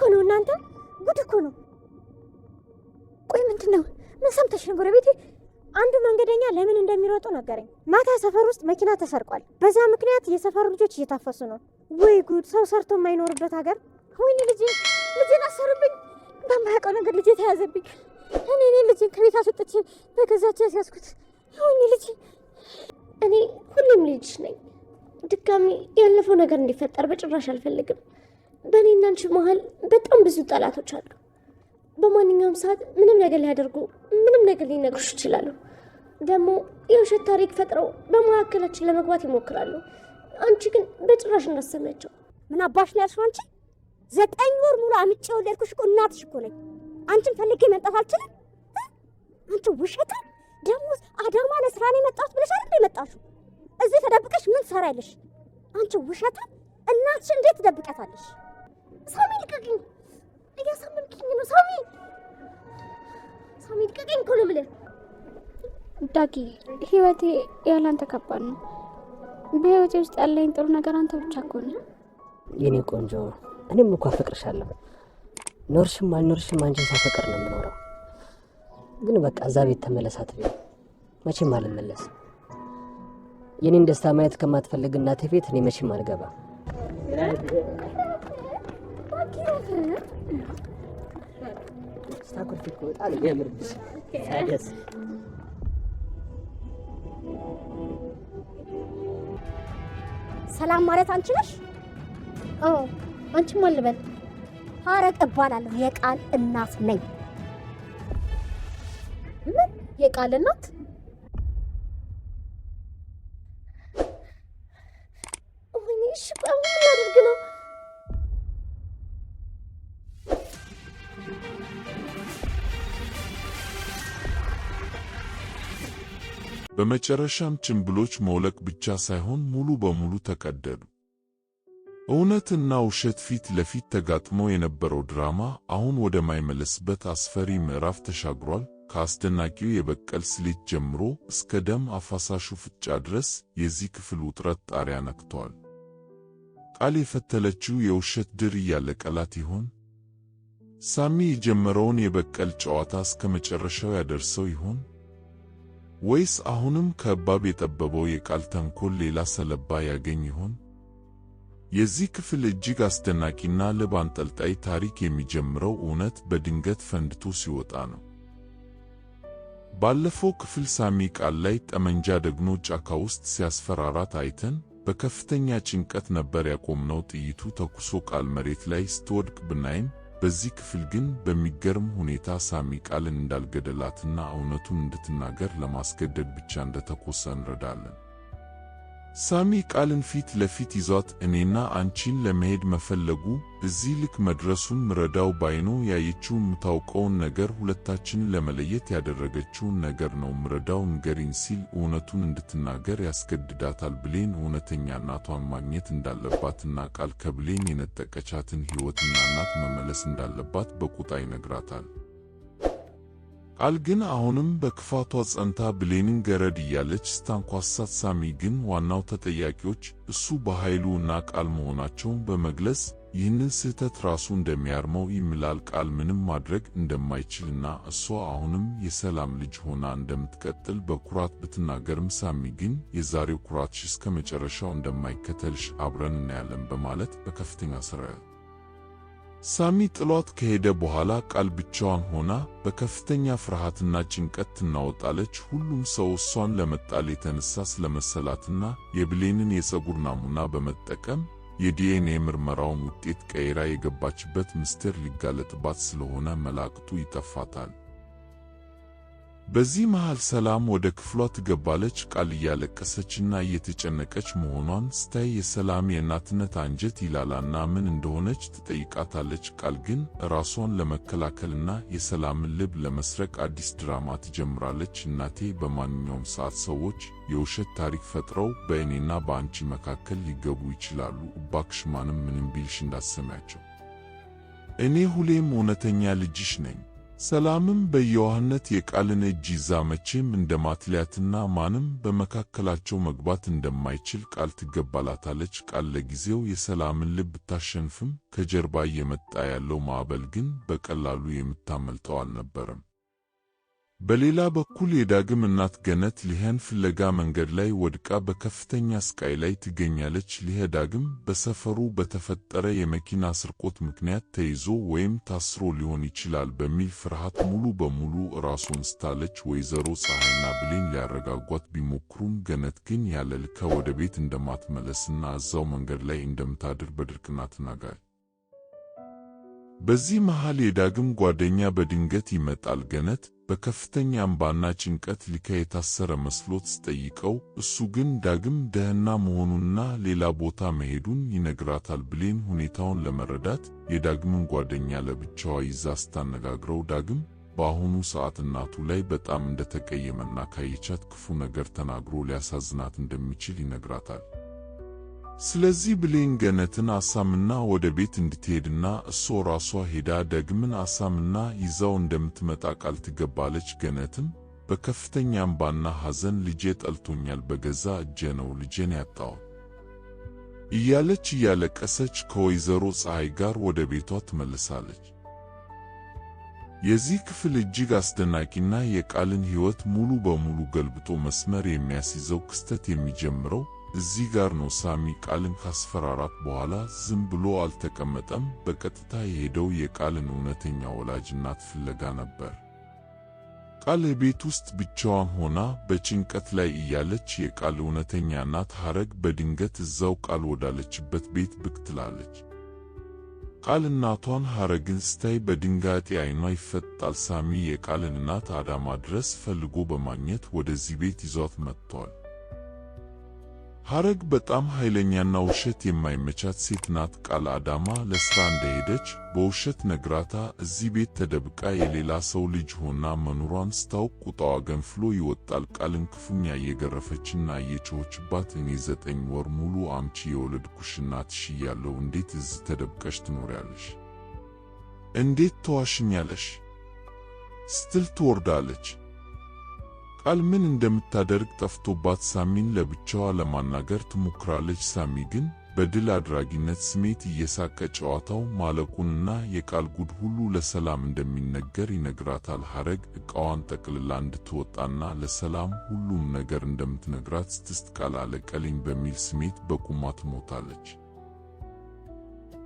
እኮ ነው እናንተ፣ ጉድ እኮ ነው። ቆይ ምንድን ነው? ምን ሰምተሽ ነው ጎረቤቴ? አንዱ መንገደኛ ለምን እንደሚሮጡ ነገረኝ። ማታ ሰፈር ውስጥ መኪና ተሰርቋል። በዛ ምክንያት የሰፈሩ ልጆች እየታፈሱ ነው። ወይ ጉድ! ሰው ሰርቶ የማይኖርበት ሀገር። ወይኔ ልጄ፣ ልጄን አሰሩብኝ። በማያውቀው ነገር ልጄ ተያዘብኝ። እኔ ልጄን ከቤት አስወጥቼ በገዛቸው ያስያዝኩት። ወይኔ ልጄ። እኔ ሁሌም ልጅሽ ነኝ። ድጋሚ ያለፈው ነገር እንዲፈጠር በጭራሽ አልፈልግም። በእኔና አንቺ መሀል በጣም ብዙ ጠላቶች አሉ። በማንኛውም ሰዓት ምንም ነገር ሊያደርጉ፣ ምንም ነገር ሊነግሩሽ ይችላሉ። ደግሞ የውሸት ታሪክ ፈጥረው በመካከላችን ለመግባት ይሞክራሉ። አንቺ ግን በጭራሽ እንዳትሰሚያቸው። ምን አባሽ ነው ያልሽው አንቺ? 9 ወር ሙሉ አምጬ የወለድኩሽ እኮ እናትሽ እኮ ነኝ። አንቺን ፈልጌ መምጣት አልችልም? አንቺ ውሸታም! ደግሞ አዳማ ለስራ ነው የመጣሁት ብለሽ አይደል የመጣሽው? እዚህ ተደብቀሽ ምን ትሰሪያለሽ? አንቺ ውሸታም! እናትሽን እንዴት ትደብቂያታለሽ? ሳሚ ልቀቅኝ! እያሳመምክኝ ነው ሳሚ። ሳሚ ልቀቅኝ እኮ ነው የምልህ። ዳጊ፣ ህይወቴ ያላንተ ከባድ ነው። በህይወቴ ውስጥ ያለኝ ጥሩ ነገር አንተ ብቻ እኮ ነህ። የኔ ቆንጆ፣ እኔም እኮ አፈቅርሻለሁ። ኖርሽም አልኖርሽም አንቺን ሳፈቅር ነው የምኖረው። ግን በቃ እዛ ቤት ተመለሳት መቼም አልመለስም። የኔን ደስታ ማየት ከማትፈልግ እናቴ ቤት እኔ መቼም አልገባም። ስታኮርፊ እኮ በጣም የሚያምርብሽ ታዲያስ። ሰላም ማለት አንቺ ነሽ? አዎ፣ አንቺም ማን ልበል? ሀረግ እባላለሁ። የቃል እናት ነኝ። ምን? የቃል እናት? ወይኔ፣ እሺ፣ ቆይ አሁን ምን ላድርግ ነው? በመጨረሻም ጭንብሎች መውለቅ ብቻ ሳይሆን ሙሉ በሙሉ ተቀደዱ። እውነትና ውሸት ፊት ለፊት ተጋጥሞ የነበረው ድራማ አሁን ወደማይመለስበት አስፈሪ ምዕራፍ ተሻግሯል። ከአስደናቂው የበቀል ስሌት ጀምሮ እስከ ደም አፋሳሹ ፍጥጫ ድረስ የዚህ ክፍል ውጥረት ጣሪያ ነክቷል። ቃል የፈተለችው የውሸት ድር እያለቀላት ይሆን? ሳሚ የጀመረውን የበቀል ጨዋታ እስከ መጨረሻው ያደርሰው ይሆን? ወይስ አሁንም ከእባብ የጠበበው የቃል ተንኮል ሌላ ሰለባ ያገኝ ይሆን? የዚህ ክፍል እጅግ አስደናቂና ልብ አንጠልጣይ ታሪክ የሚጀምረው እውነት በድንገት ፈንድቶ ሲወጣ ነው። ባለፈው ክፍል ሳሚ ቃል ላይ ጠመንጃ ደግኖ ጫካ ውስጥ ሲያስፈራራት አይተን በከፍተኛ ጭንቀት ነበር ያቆምነው። ጥይቱ ተኩሶ ቃል መሬት ላይ ስትወድቅ ብናይም፣ በዚህ ክፍል ግን በሚገርም ሁኔታ ሳሚ ቃልን እንዳልገደላትና እውነቱን እንድትናገር ለማስገደድ ብቻ እንደተኮሰ እንረዳለን። ሳሚ ቃልን ፊት ለፊት ይዟት እኔና አንቺን ለመሄድ መፈለጉ እዚህ ልክ መድረሱን ምረዳው ባይኖ ያየችውን የምታውቀውን ነገር ሁለታችንን ለመለየት ያደረገችውን ነገር ነው፣ ምረዳው ንገሪኝ ሲል እውነቱን እንድትናገር ያስገድዳታል። ብሌን እውነተኛ እናቷን ማግኘት እንዳለባትና ቃል ከብሌን የነጠቀቻትን ሕይወትና እናት መመለስ እንዳለባት በቁጣ ይነግራታል። ቃል ግን አሁንም በክፋቷ ጸንታ ብሌንን ገረድ እያለች ስታንኳሳት፣ ሳሚ ግን ዋናው ተጠያቂዎች እሱ በኃይሉ እና ቃል መሆናቸውን በመግለጽ ይህንን ስህተት ራሱ እንደሚያርመው ይምላል። ቃል ምንም ማድረግ እንደማይችልና እሷ አሁንም የሰላም ልጅ ሆና እንደምትቀጥል በኩራት ብትናገርም፣ ሳሚ ግን የዛሬው ኩራትሽ እስከ መጨረሻው እንደማይከተልሽ አብረን እናያለን በማለት በከፍተኛ ስራ ሳሚ ጥሏት ከሄደ በኋላ ቃል ብቻዋን ሆና በከፍተኛ ፍርሃትና ጭንቀት ትናወጣለች። ሁሉም ሰው እሷን ለመጣል የተነሳ ስለመሰላትና የብሌንን የፀጉር ናሙና በመጠቀም የዲኤንኤ ምርመራውን ውጤት ቀይራ የገባችበት ምስጢር ሊጋለጥባት ስለሆነ መላቅጡ ይጠፋታል። በዚህ መሃል ሰላም ወደ ክፍሏ ትገባለች። ቃል እያለቀሰችና እየተጨነቀች መሆኗን ስታይ የሰላም የእናትነት አንጀት ይላላና ምን እንደሆነች ትጠይቃታለች። ቃል ግን ራሷን ለመከላከልና የሰላምን ልብ ለመስረቅ አዲስ ድራማ ትጀምራለች። እናቴ፣ በማንኛውም ሰዓት ሰዎች የውሸት ታሪክ ፈጥረው በእኔና በአንቺ መካከል ሊገቡ ይችላሉ። እባክሽ ማንም ምንም ቢልሽ እንዳትሰሚያቸው። እኔ ሁሌም እውነተኛ ልጅሽ ነኝ። ሰላምም በየዋህነት የቃልን እጅ ይዛ መቼም እንደማትለያትና ማንም በመካከላቸው መግባት እንደማይችል ቃል ትገባላታለች። ቃል ለጊዜው የሰላምን ልብ ብታሸንፍም ከጀርባ እየመጣ ያለው ማዕበል ግን በቀላሉ የምታመልጠው አልነበረም። በሌላ በኩል የዳግም እናት ገነት ሊሄን ፍለጋ መንገድ ላይ ወድቃ በከፍተኛ ስቃይ ላይ ትገኛለች። ሊሄ ዳግም በሰፈሩ በተፈጠረ የመኪና ስርቆት ምክንያት ተይዞ ወይም ታስሮ ሊሆን ይችላል በሚል ፍርሃት ሙሉ በሙሉ ራሷን ስታለች። ወይዘሮ ፀሐይና ብሌን ሊያረጋጓት ቢሞክሩም ገነት ግን ያለ ልከ ወደ ቤት እንደማትመለስና እዛው መንገድ ላይ እንደምታድር በድርቅና ትናገራለች። በዚህ መሃል የዳግም ጓደኛ በድንገት ይመጣል። ገነት በከፍተኛ እምባና ጭንቀት ሊካ የታሰረ መስሎት ስጠይቀው እሱ ግን ዳግም ደህና መሆኑንና ሌላ ቦታ መሄዱን ይነግራታል። ብሌን ሁኔታውን ለመረዳት የዳግምን ጓደኛ ለብቻዋ ይዛ ስታነጋግረው ዳግም በአሁኑ ሰዓት እናቱ ላይ በጣም እንደተቀየመና ካየቻት ክፉ ነገር ተናግሮ ሊያሳዝናት እንደሚችል ይነግራታል። ስለዚህ ብሌን ገነትን አሳምና ወደ ቤት እንድትሄድና እሷ ራሷ ሄዳ ደግምን አሳምና ይዛው እንደምትመጣ ቃል ትገባለች። ገነትም በከፍተኛ እምባና ሐዘን ልጄ ጠልቶኛል፣ በገዛ እጄ ነው ልጄን ያጣው እያለች እያለቀሰች ከወይዘሮ ፀሐይ ጋር ወደ ቤቷ ትመልሳለች። የዚህ ክፍል እጅግ አስደናቂና የቃልን ሕይወት ሙሉ በሙሉ ገልብጦ መስመር የሚያስይዘው ክስተት የሚጀምረው እዚህ ጋር ነው። ሳሚ ቃልን ካስፈራራት በኋላ ዝም ብሎ አልተቀመጠም። በቀጥታ የሄደው የቃልን እውነተኛ ወላጅ እናት ፍለጋ ነበር። ቃል ቤት ውስጥ ብቻዋን ሆና በጭንቀት ላይ እያለች የቃል እውነተኛ እናት ሐረግ በድንገት እዛው ቃል ወዳለችበት ቤት ብቅ ትላለች። ቃል እናቷን ሐረግን ስታይ በድንጋጤ ዓይኗ ይፈጣል። ሳሚ የቃልን እናት አዳማ ድረስ ፈልጎ በማግኘት ወደዚህ ቤት ይዟት መጥቷል። ሐረግ በጣም ኃይለኛና ውሸት የማይመቻት ሴት ናት። ቃል አዳማ ለሥራ እንደሄደች በውሸት ነግራታ እዚህ ቤት ተደብቃ የሌላ ሰው ልጅ ሆና መኖሯን ስታውቅ ቁጣዋ ገንፍሎ ይወጣል። ቃልን ክፉኛ እየገረፈችና እየጮኸችባት እኔ 9 ወር ሙሉ አምቼ የወለድኩሽ እናትሽ እያለሁ እንዴት እዚህ ተደብቀሽ ትኖሪያለሽ? እንዴት ተዋሽኛለሽ? ስትል ትወርዳለች። ቃል ምን እንደምታደርግ ጠፍቶባት ሳሚን ለብቻዋ ለማናገር ትሞክራለች። ሳሚ ግን በድል አድራጊነት ስሜት እየሳቀ ጨዋታው ማለቁንና የቃል ጉድ ሁሉ ለሰላም እንደሚነገር ይነግራታል። ሐረግ ዕቃዋን ጠቅልላ እንድትወጣና ለሰላም ሁሉም ነገር እንደምትነግራት ስትስት ቃል አለቀልኝ በሚል ስሜት በቁሟ ትሞታለች።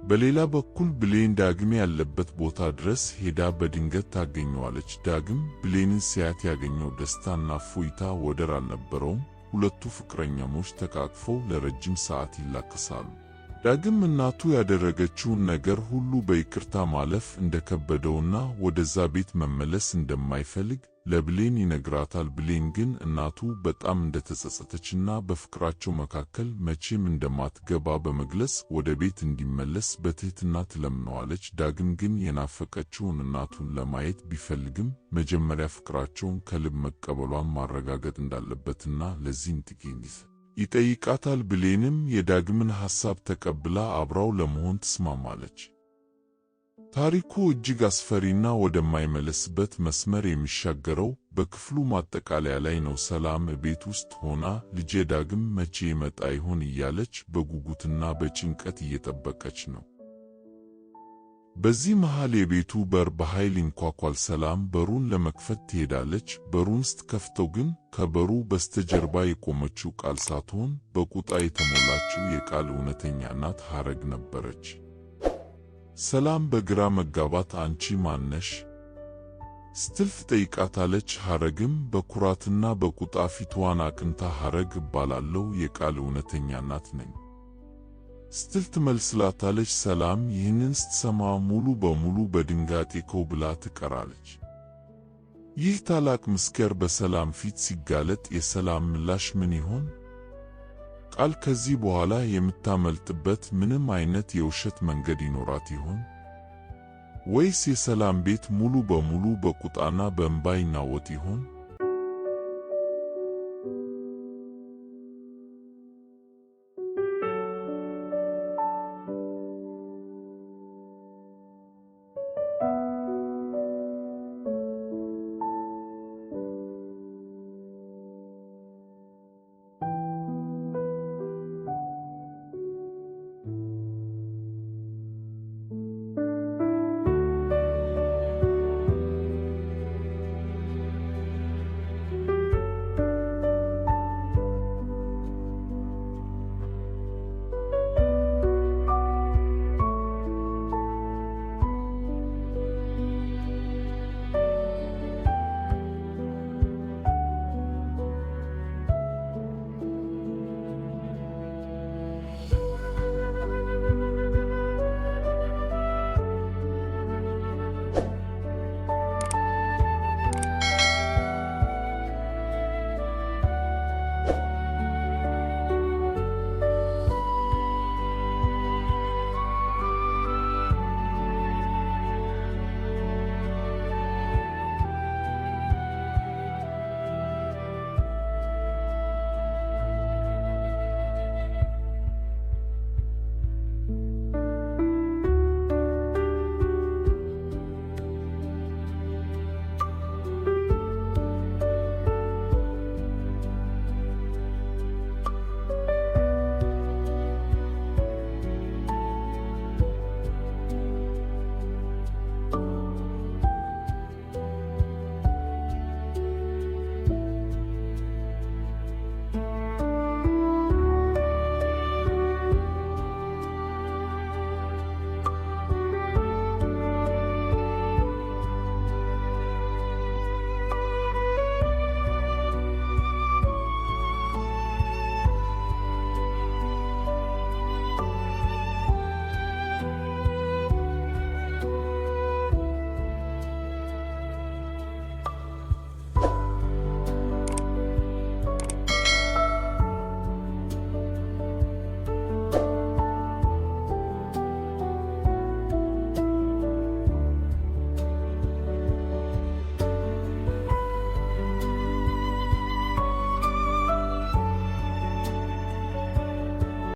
በሌላ በኩል ብሌን ዳግም ያለበት ቦታ ድረስ ሄዳ በድንገት ታገኘዋለች። ዳግም ብሌንን ሲያት ያገኘው ደስታና እፎይታ ወደር አልነበረውም። ሁለቱ ፍቅረኛሞች ተቃቅፈው ለረጅም ሰዓት ይላቀሳሉ። ዳግም እናቱ ያደረገችውን ነገር ሁሉ በይቅርታ ማለፍ እንደከበደውና ወደዛ ቤት መመለስ እንደማይፈልግ ለብሌን ይነግራታል። ብሌን ግን እናቱ በጣም እንደተጸጸተችና በፍቅራቸው መካከል መቼም እንደማትገባ በመግለጽ ወደ ቤት እንዲመለስ በትህትና ትለምነዋለች። ዳግም ግን የናፈቀችውን እናቱን ለማየት ቢፈልግም መጀመሪያ ፍቅራቸውን ከልብ መቀበሏን ማረጋገጥ እንዳለበትና ለዚህም ጥቂት ይጠይቃታል። ብሌንም የዳግምን ሐሳብ ተቀብላ አብራው ለመሆን ትስማማለች። ታሪኩ እጅግ አስፈሪና ወደማይመለስበት መስመር የሚሻገረው በክፍሉ ማጠቃለያ ላይ ነው። ሰላም ቤት ውስጥ ሆና ልጄ ዳግም መቼ ይመጣ ይሆን እያለች በጉጉትና በጭንቀት እየጠበቀች ነው። በዚህ መሃል የቤቱ በር በኃይል ይንኳኳል። ሰላም በሩን ለመክፈት ትሄዳለች። በሩን ስትከፍተው ግን ከበሩ በስተጀርባ የቆመችው ቃል ሳትሆን በቁጣ የተሞላችው የቃል እውነተኛ እናት ሐረግ ነበረች። ሰላም በግራ መጋባት አንቺ ማነሽ ስትል ትጠይቃታለች። ሐረግም በኩራትና በቁጣ ፊትዋን አቅንታ ሐረግ እባላለሁ የቃል እውነተኛ እናት ነኝ ስትል ትመልስላታለች። ሰላም ይህንን ስትሰማ ሙሉ በሙሉ በድንጋጤ ከው ብላ ትቀራለች። ይህ ታላቅ ምስጢር በሰላም ፊት ሲጋለጥ የሰላም ምላሽ ምን ይሆን? ቃል ከዚህ በኋላ የምታመልጥበት ምንም አይነት የውሸት መንገድ ይኖራት ይሆን? ወይስ የሰላም ቤት ሙሉ በሙሉ በቁጣና በእንባ ይናወጥ ይሆን?